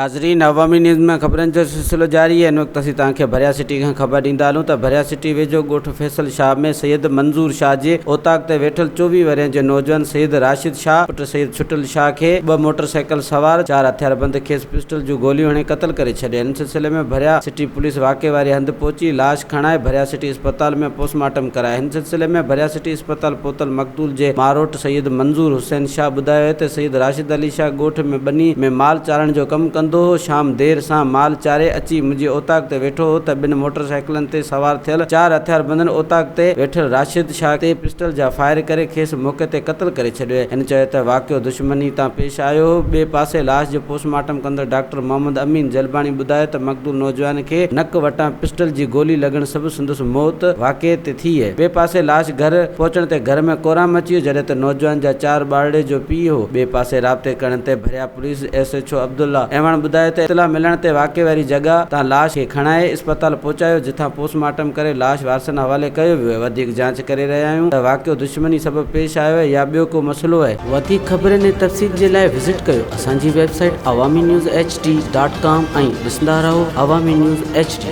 ناظرين عوامي نيوز ۾ خبرن جو سلسلو جاري آهي ان وقت اسين توهان کي ڀريا سٽي کان خبر ڏيندا هلون ته ڀريا سٽي ويجهو ڳوٺ فيصل شاهه ۾ سيد منظور شاهه جي اوطاق تي ويٺل 24 ورهين جي نوجوان سيد راشد شاهه پٽ سيد ڇٽل شاهه کي ٻه موٽر سائيڪل سوار چار هٿياربند کيس پسٽل جون گوليون هڻي قتل ڪري ڇڏيو ان سلسلي ۾ ڀريا سٽي پوليس واقعي واري هنڌ پهچي لاش کڻائي ڀريا سٽي اسپتال ۾ پوسٽ مارٽم ڪرائي هن سلسلي ۾ ڀريا سٽي اسپتال پهتل مقتول جي ماروٽ سيد منظور حسين شاهه ٻڌايو آهي ته سيد راشد علي شاهه ڳوٺ ۾ ٻني ۾ مال چارڻ جو ڪم ڪندو هو، شام دير سان مال چاري اچي منهنجي اوطاق تي ويٺو هو ته ٻن موٽر سائيڪلن تي سوار ٿيل چار هٿياربندن اوطاق تي ويٺل راشد شاهه تي پسٽل جا فائر ڪري کيس موقعي تي قتل ڪري ڇڏيو. هن چيو ته واقعو دشمني تان پيش آيو هو. ٻئي پاسي لاش جو پوسٽ مارٽم ڪندڙ ڊاڪٽر محمد امين جلباڻي ٻڌايو ته مقتول نوجوان کي نڪ وٽان پسٽل جي گولي لڳڻ سبب سندس موت واقعي تي ٿي. ٻئي پاسي لاش گهر پهچڻ تي گهر ۾ ڪهرام مچي ويو جڏهن ته نوجوان جا چار ٻارڙي جو پيء هو. ٻئي پاسي رابطي ڪرڻ تي Bhiria police S H O Abdullah Awan ٻڌايو ته اطلاع ملڻ تي واقعي واري جڳهه تان لاش کي کڻائي اسپتال پهچايو جتان پوسٽ مارٽم ڪري لاش وارثن حوالي ڪيو ويو آهي وڌيڪ جاچ ڪري رهيا آهيون ته واقعو دشمني سبب پيش آيو آهي يا ٻيو ڪو مسئلو آهي. وڌيڪ خبرن ۽ تفصيل جي لاء وزٽ ڪيو اسان جي website Awami news H D dot com ۽ ڏسندا رهو عوامي نيوز ايڇ ڊي.